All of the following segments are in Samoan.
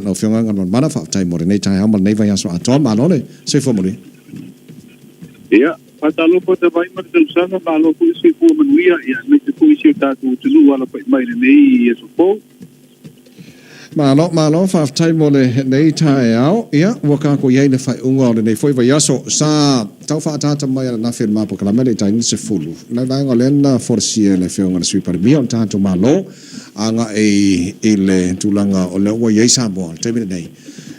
lau Afioga Galumalemana, faafetai mo lenei taeao ma lenei vaiaso atoa. Malo le soifua manuia. Ia, faatalofa Tavai ma le tausaga, malo foi le soifua manuia, ia aemaise foi si o tatou atunuu alafai mai i lenei aso fou. Malo, malo, faafetai mo lenei taeao. Ia, ua tatou i ai i le faaiuga o lenei foi vaiaso. Sa tau faaataata mai ananafi e le ma polokalame le taimi 10. Nai vaega o lea na folasia e le Afioga i le Sui Palemia o le tatou Malo agai i le tulaga o lea ua i ai Samoa i le taimi lenei.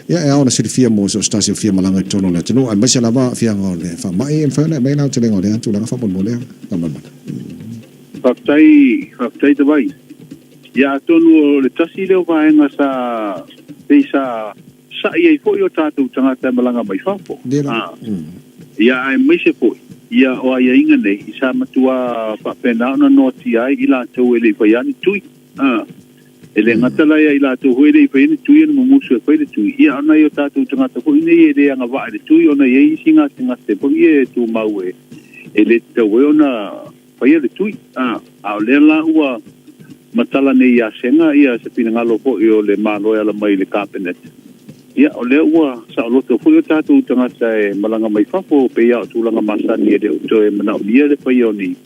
Ia, e ao ona silafia mo so o se tasi o fia malaga i totonu o le atunuu, aemaise lava aafiaga o le faamai. E mafai ona e aumai le aotelega o lea tulaga faamolemole, Galumalemana. Faafetai, faafetai Tavai. Ia atonu o le tasi lea o vaega sa pei sa sa'i ai foi o tatou tagata e malaga mai fafo. Ia aemaise foi ia o aiaiga nei sa matua faapena ona noatia ai i latou e le i faia ni tui. E le gata la ia i latou foi e le i faia ni tui ona mumusu e fai le tui, ia a o nai o tatou tagata foi nei e le agavaa i le tui ona e i ai isi gasegase foi e tumau e le tatau ai ona faia le tui. A o lea la ua matala nei ia Sega ia se finagalo foi o le Malo e ala mai i le Kapeneta, ia o lea ua saoloto foi o tatou tagata e malaga mai fafo pei lava o tulaga masani e le o toe manaomia le faia o ni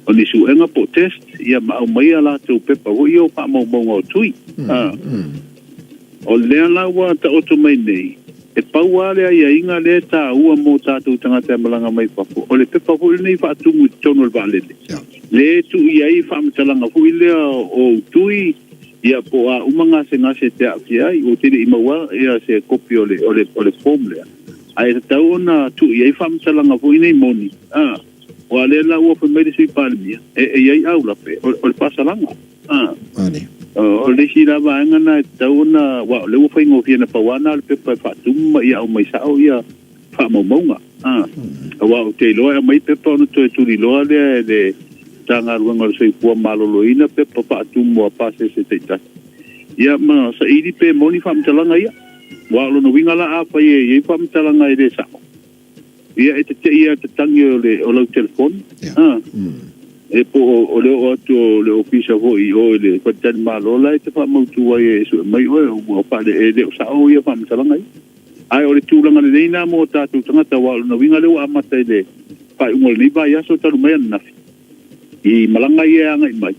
o ni suega po o test, ia ma aumai a latou pepa foi ia o faamaumauga o tui. A o lea la ua taoto mai nei, E pau lava le aiaiga lea e taua mo tatou tagata e malaga mai fafo, o le pepa foi lenei faatumu i totonu o le vaalele, lea e tuu i ai faamatalaga foi lea o ou tui, ia po o a uma gasegase e te aafia ai. Ou te le i maua ia se kopi o le, o le, o le form lea, ae tatau ona tuu i ai faamatalaga foi nei moni, a, aua o lea la ua fai mai le Sui Palemia, e, e i ai aulape, o, o le faasalaga. A. O le isi la vaega na e tatau ona, aua o lea ua faigofie na pau lava na o le pepa e faatumu ma ia aumai sao ia faamaumauga. A. Aua ou te iloa e aumai pepa ona toe tuliloa lea e le Matagaluega o le Soifua Maloloina pepa faatumu a pasese taitasi. Ia ma saili pe moni faamatalaga ia. Aua o lona uiga la afai e i ai faamatalaga e le sao, Ia e tete'i lava i le tatagi o le o lau telefoni. A. E po o le oo atu o le ofisa foi i o i le faletalimalo la e te faamautu ai e sue mai oe ua faale e le o sao ia faamatalaga ia. Ae o le tulaga lelei na mo tatou tagata aua o lona uiga lea ua amata i le faaiuga o lenei vaiaso talu mai ananafi i malaga ia e agai mai,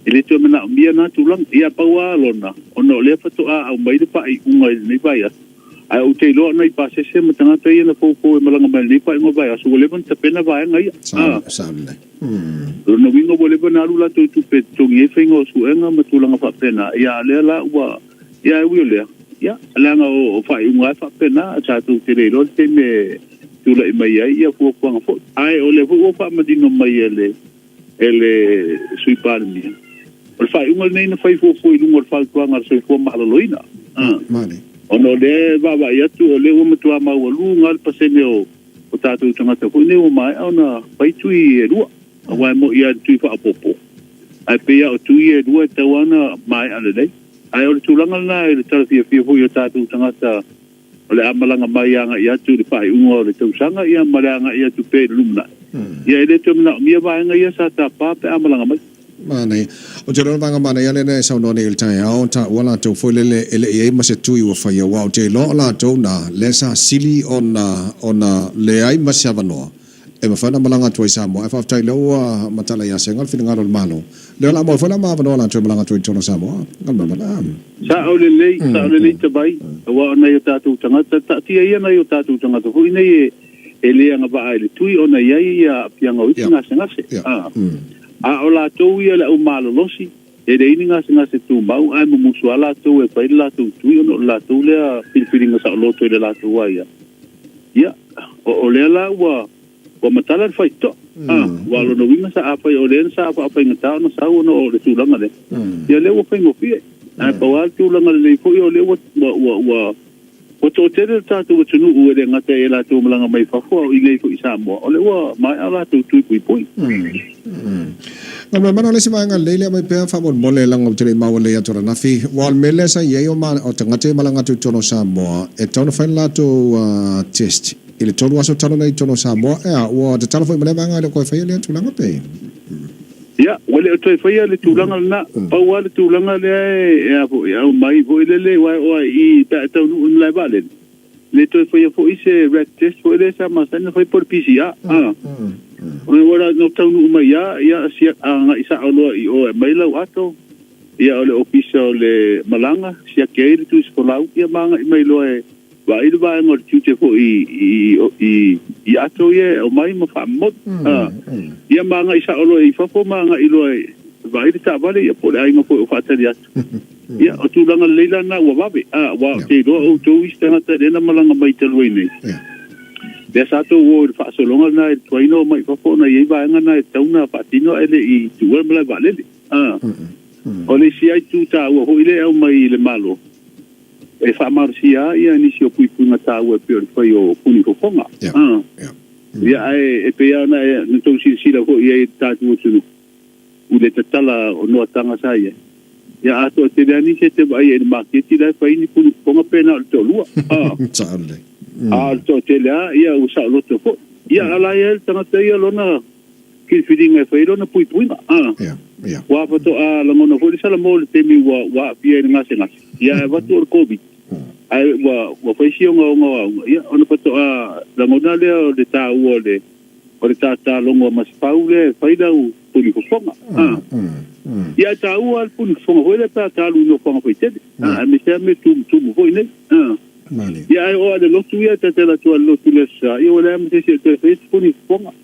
e le toe manaomia na tulaga. Ia pau lava lona ona o lea faatoa aumai le faaiuga i lenei vaiaso. Ae ou te iloa nai pasese ma tagata ia na foufou e malaga mai lenei faaiuga vaiaso ua leva ona tapena vaega ia. Sao, sao lelei. O lona uiga ua leva ona alu latou tupe e totogi ai faiga o suega ma tulaga faapena, ia a o lea la ua, ia e ui o lea, ia leaga o faaiuga lava e faapena, tatou te le iloa le taimi e tulai mai ai ia fuafuaga foi. Ae o lea foi ua faamanino mai e le e le Sui Palemia, o le faaiuga lenei na fai fuafua i luga o le fautuaga a le Soifua Maloloina. Ona o lea e vaavaai atu o lea ua matua maualuga le pasene o tatou tagata foi nei ua maea ona fai tui e lua, aua e moni lava i le tui faaopoopo, ae pei lava o tui ia e lua e tatau lava ona maea lelei. Ae o le tulaga lena i le tala fiafia foi o tatou tagata o le a malaga mai agai atu i le faaiuga o le tausaga ia ma le agai atu pea i le lumanai. Ia e le toe manaomia vaega ia sa tapa pe a malaga mai. Manaia. Ou te iloa o le vaega manaia lea na e saunoa nei i le taeao, taua latou foi lele e le i ai ma se tui ua faia, aua ou te iloa o latou na lea sa sili ona ona leai ma se avanoa E mafai ona malaga atu ai i Samoa. Ae faafetai o lea ua matala ia Sega le finagalo o le Malo. Lea o le a maua foi la ma avanoa latou e malaga atu ai i totonu o Samoa. Sao lelei, sao lelei Tavai, aua o nai o tatou tagata, taatia ia nai o tatou tagata foi nei e le agavaa i le tui ona e i ai ia aafiaga o isi gasegase. A o latou ia le au malolosi, e leai ni gasegase tumau, ae mumusu lava latou e fai le latou tui ona o le latou lea filifiliga saoloto i le latou aia. Ia, o lea la ua ua matala le faitotoa. Aua o lona uiga sa afai o lea sa faafaigata ona sau ona o le tulaga lea. Ia lea ua faigofie. Ae pau lava le tulaga lelei foi o lea ua ua ua ua toatele le tatou atunuu e le gata i latou malaga mai fafo a o i inei foi i Samoa, o lea ua maea latou tui puipui. Nā mea mana o le isi vaega lelei lea aumai pea faamolemole leaga ou te le i maua lelei atu ananafi. Aua o le mea lea sa i ai o o tagata ia malaga atu i totonu o Samoa e tatau ona fai le latou test i le 3 aso talu ona i totonu o Samoa. Ea, ua tatalo foi ma lea vaega e le o toe faia lea tulaga pe? Ia, ua le o toe faia le tulaga lena. Pau lava le tulaga lea e a foi, e aumai foi lele, aua e oo lava i i pe a e taunuu i le malae vaalele, le toe faia foi se rat test foi lea sa masani ona fai po o le PCR. A, ona ua na taunuu mai lava, ia, agai sao loa i o e aumai lau ato, ia o le ofisa o le malaga, siaki ai le tusi folau, ia ma agai mai loa e Vaai le vaega o le tiute foi i ato ia e aumai ma faamomoli. Ia ma agai sao loa i fafo ma agai loa e vaai le taavale ia po o le aiga foi o faatali atu. Ia, o tulaga lelei la na ua vave, aua ou te iloa outou isi tagata lea na malaga mai talu ai nei, lea sa tou o i le faasologa lena i le tuai ona omai i fafo ona e i ai vaega na e tatau ona faatino ae le i tuua le malae vaalele. O le isi lava itu taua foi lea e aumai i le Malo, E faamalosia ai nisi o puipuiga taua e pei o le fai o puni fofoga. Ia, ae e pei lava ona outou silasila foi i ai i le tatou atunuu i le tatala o noataga sa i ai. Ia, a toatele lava nisi e te vaaia i le maketi la e fai ni puni fofoga pe na o le toalua. A o le toatele lava, ia ua saoloto foi. Ia, a o la e i ai le tagata ia lona filifiliga e fai ai lona puipuiga. A. Ua faatoa lagona foi le salamo i le taimi ua ua aafia ai i le gasegase, ia ae avatu o le Covid, ae ua ua fai si ogaoga o auga, ia ona faatoa lagona lea o le taua o le o le tatalogo a Masefau lea e fai lau puni fofoga. A. Ia ae taua lava le puni fofoga foi lea pe a ta alu i nofoaga faitele, a, aemaise lava mea tumutumu foi nei. A. Ia ae oo lava i le lotu ia, ta te alu atu lava i le lotu i le Aso Sa, ia ua leai lava ma se isi e toe faia se puni fofoga.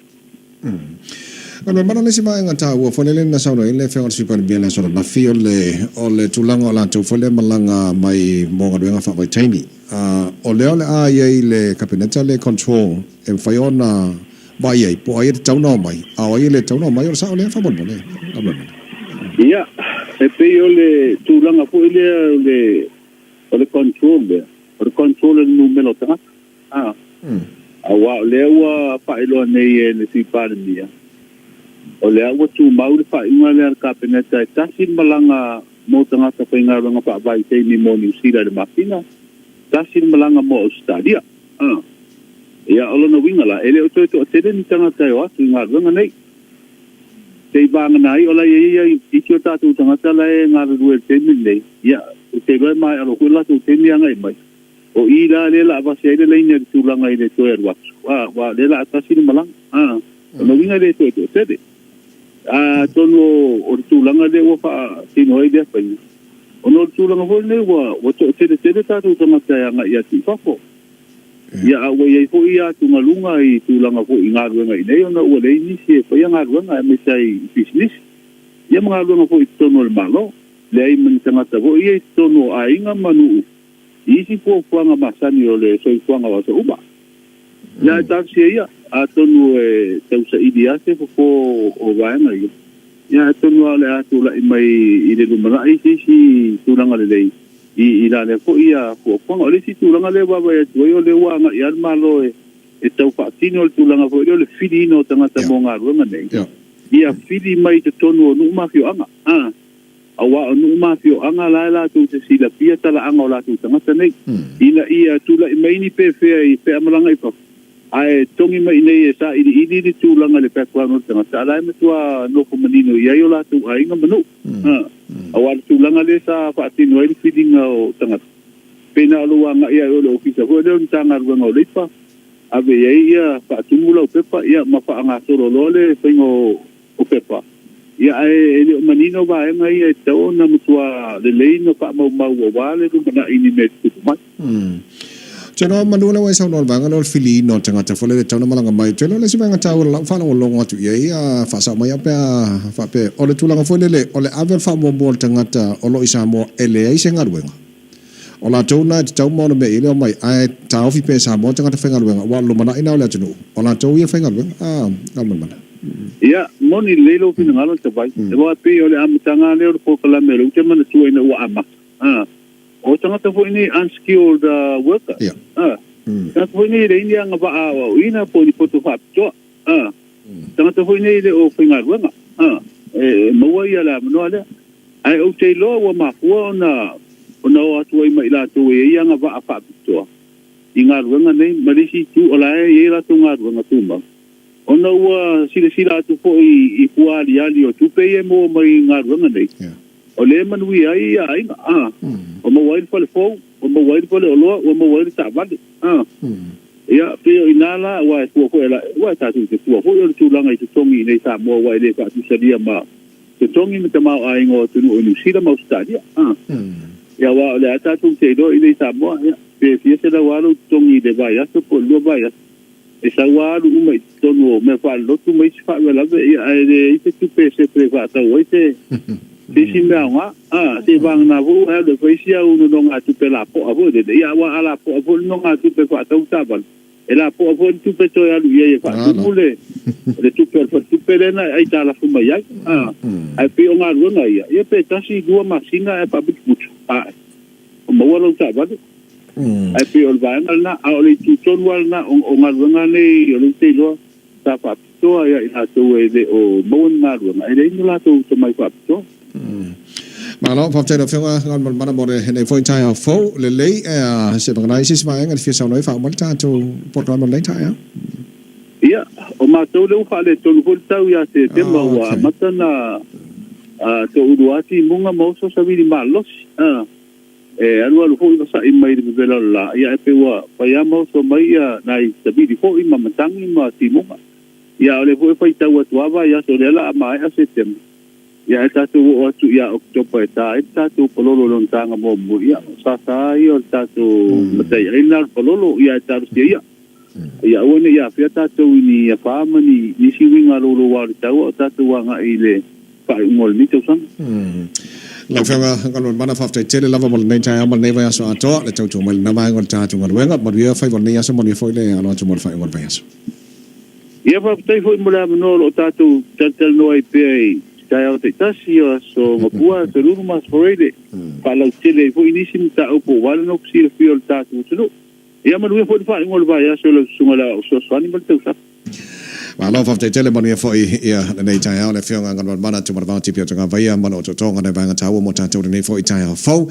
O le mana o le isi vaega taua foi lele na saunoa ai le Afioga i le Sui Palemia i le aso ananafi, o le, o le tulaga o latou foi lea malaga mai mo galuega faavaitaimi. O lea o le a i ai i le Kapeneta le control e mafai ona vaai ai po o ai e tatau ona omai, a o ai e le tatau ona omai. O le sao lea faamolemole? Ia, e pei o le tulaga foi lea o le, o le control lea, o le control o le numera o tagata. Aua o lea ua faailoa nei e le Sui Palemia, o lea ua tumau le faaiuga lea a le Kapeneta e tasi le malaga mo tagata faigaluega faavaitaimi mo Niu Sila i le masina, tasi le malaga mo Ausetalia. Ia, o lona uiga la, e le o toe toatele ni tagata e o atu i galuega nei. Se i vagana ai, o la e i ai isi o tatou tagata la e galulue i le taimi lenei, ia, ou te iloa e maea loa foi le latou taimi agai mai. O i la lea la avase ai le laina i le tulaga i le toe alu atu, a, aua o lea la a tasi le malaga, a, o lona uiga e le toe toatele. A, atonu o le tulaga lea ua faatino ai lea faiga, ona o le tulaga foi lenei ua, ua toatele tele tatou tagata e agai atu i fafo. Ia, a ua i ai foi atugaluga i tulaga foi i galuega i inei ona ua leai nisi e faia galuega aemaise ai i pisinisi, ia ma galuega foi i totonu o le Malo. Leai ma ni tagata foi ia i totonu o aiga ma nuu i isi fuafuaga masani o le soifuaga o aso uma. Ia ae talosia ia, atonu e tausaili lava se fofo o vaega ia, ia atonu lava o le a tulai mai i le lumanai se isi tulaga lelei i la lea foi fuafuaga. O le isi tulaga lea e vaavaai atu ai, o lea ua agai lava le Malo e tau faatino le tulaga foi lea o le filiina o tagata mo galuega nei, ia fili mai i totonu o nuu ma afioaga. Aua o nuu ma afioaga la e latou te silafia talaaga o latou tagata nei, ina ia tulai mai ni pefea i feamalaga i fafo, ae togi mai i inei e sailiili le tulaga i le background o le tagata, a la e matua nofo manino i ai o latou aiga ma nuu. Aua le tulaga lea sa faatino ai le filiga o tagata, pei na o lou agai lava i o le ofisa foi lea o le Matagaluega o Leipa, ave i ai ia faatumu lau pepa, ia ma faagasolo loa le faiga o pepa, ia ae e le o manino vaega ia e tatau ona matua lelei ona faamaumau aua le lumanai i ni mea e tutupu mai. Ou te iloa manu lea ua e saunoa i le vaega lea o le filiina o le tagata foi lele e tatau ona malaga mai. Ou te iloa o le isi vaega taua i lau faalogologo atu i ai, a faasao mai au pe a faapea, o le tulaga foi lele o le ave o le faamuamua o le tagata o lo o i Samoa e leai se galuega. O latou na e tatau ma ona mea i le omai ae taofi pea e Samoa tagata faigaluega aua o le lumanai na o le atunuu. O latou ia faigaluega. A, Galumalemana. Ia, moni lelei lou finagalo Tavai. Aua e pei o le amataga lea o le polokalame o lea ou te manatua ina ua amata. A, o tagata foi nei unskilled worker. A, tagata foi nei e leai ni agavaa aoaoina po o ni poto faapitoa. A, tagata foi nei e le o faigaluega. A, e maua ia le avanoa lea. Ae ou te iloa ua mafua ona ona o atu ai ma i latou e i ai agavaa faapitoa i galuega nei, ma le isi itu o la e i ai latou galuega tumau. Ona ua silasila atu foi i fua aliali o tupe ia e maua mai i galuega nei, o lea e manuia ai aiga, a, ua maua ai le fale fou, ua maua ai le faleoloa, ua maua ai le taavale, a. Ia, pei o i ina la, aua e fua foi e la, aua e tatou te fua foi o le tulaga i totogi i inei i Samoa aua e le faatusalia ma totogi ma tamaoaiga o atunuu i Niu Sila ma Ausetalia, a. Ia, aua o lea lava tatou te iloa i inei i Samoa, ia, pe fia selau lava lou totogi i le vaiaso po o le lua vaiaso, E sau lava alu uma i totonu o mea faalelotu ma isi faalavelave, ia, ae leai se tupe e sefe e faatau ai se isi mea aoga. A, seivagana foi ua e alu e fai si au nonogatupe lapoa foi lele, ia, aua a lapoa foi le nonogatupe e faatau le taavale, e lapoa foi le tupe e toe alu i ai e faatumu le le tupe a le faletupe lea na e aitalafu mai ai. A, ae pei o galuega ia, ia pe tasi, lua masina ae faaputuputu, ae ua maua lau taavale. Ae pei o le vaega lena, a o le itu tonu lava lena o galuega nei o lea ou te iloa sa faapitoa ia i latou e le o maua ni galuega, e leai ni latou tomai faapitoa. Malo, faafetai i lau Afioga Galumalemana mo lenei foi taeao fou lelei. Se vagana ai se isi vaega e fia saunoa ai faauma le tatou polokalame o lenei taeao. Ia, o matou lea ua faaletonu foi le tau ia Setema ua amata ona toulu lava timuga ma oso savili malosi. E alualu foi vasai mai le vevela o le la, ia ae pei ua fai lava ma oso mai ia nai savili foi ma matagi ma timuga. Ia a o lea foi e faitau atu lava vaiaso o lea la a maea Setema, ia ae tatou oo atu ia Oketopa e ta ai le tatou palolo i lona taga muamua, ia o sasa ia o le tatou mataiai lena o le palolo, ia ae talosia ia. Ia aua ne i afea tatou i ni afa ma ni nisi uiga louloua o le tau a o tatou agai i le faaiuga o lenei tausaga. Lau Afioga Galumalemana, faafetai tele lava mo lenei taeao ma lenei vaiaso atoa, le tautua mai lena vaega o le tatou galuega. Manuia faiva o lenei aso, manuia foi le alo atu mo le faaiuga o le vaiaso. Ia faafetai foi mo le avanoa o lo o tatou talatalanoa ai pea i taeao taitasi, o Aso Gafua, Aso Lulu ma Aso Faraile, faalautele ai foi nisi mataupu aua le nofo silafia o le tatou atunuu. Ia manuia foi le faaiuga o le vaiaso i lau Susuga i le Aoao Fesoasoani ma le tausaga. Malo faafetai tele manuia foi ia lenei taeao le Afioga Galumalemana Tumanavao Tipi o Togavaia ma lo outou toga nai vaega taua mo tatou lenei foi taeao fou.